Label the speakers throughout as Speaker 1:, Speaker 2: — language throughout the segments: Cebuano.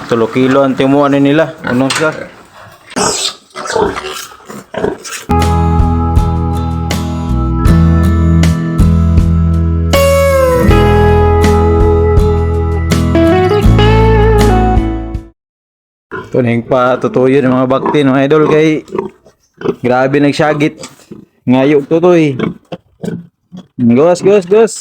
Speaker 1: 3 kilo ang timuan ni nila. Unong sila. Tuning pa tutuyo ng mga bakti mga idol kay grabe nagsyagit. Ngayo tutoy. Gos, gos, gos.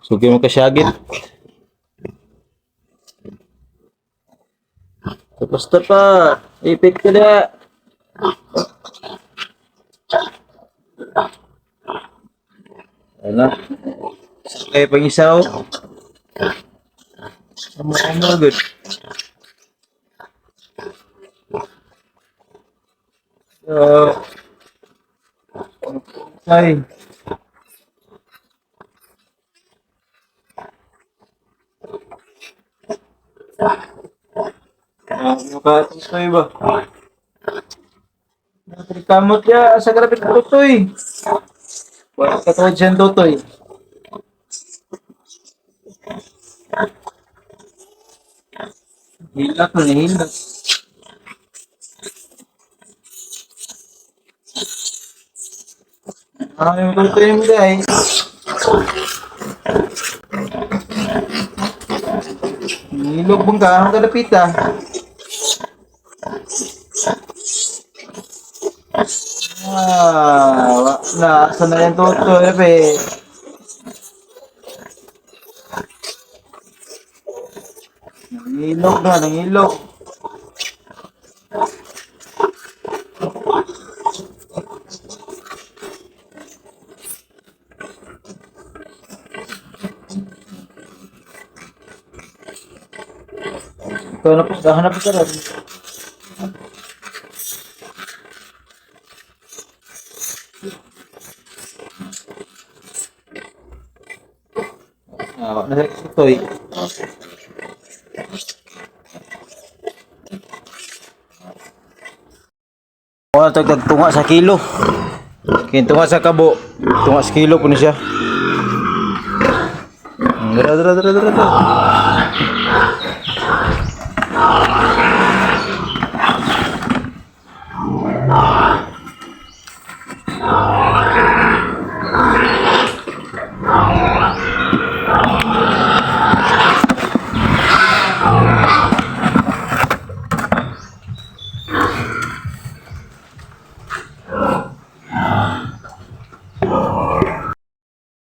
Speaker 1: Suki mo kasyagit. Tapos na pa. Ipit ka na. Ano? Okay, pang isaw. Amo amo good. So, ay. Ano ka tutoy ba? Natrikamot ya sa grabit tutoy. Wala ka tuod siyan tutoy. Hilak na hilak. Ay, tutoy mo dahil. Nilog bang ka? Ang kalapit ah. Ah, na, saan na yung tutoy, be? Nangilog na, nangilog. Ikaw na po, hanap ka rin. Ah, nasa tutoy. Wala to tagtunga sa kilo. Kintunga sa kabo, tunga sa kilo po ni siya. Dara dara dara dara. Dara.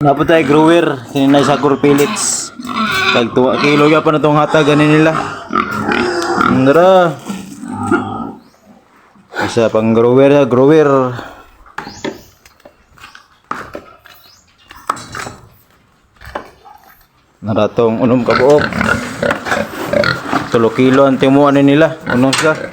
Speaker 1: Napot tayo grower, sininay sa Core Pellets. Tagtuwa kilo ya pa na tong hatag ganin nila. Dara. Isa pang grower, grower. Naratong unom ka buok. 3 kilo ang timuan ni nila. Unom sila.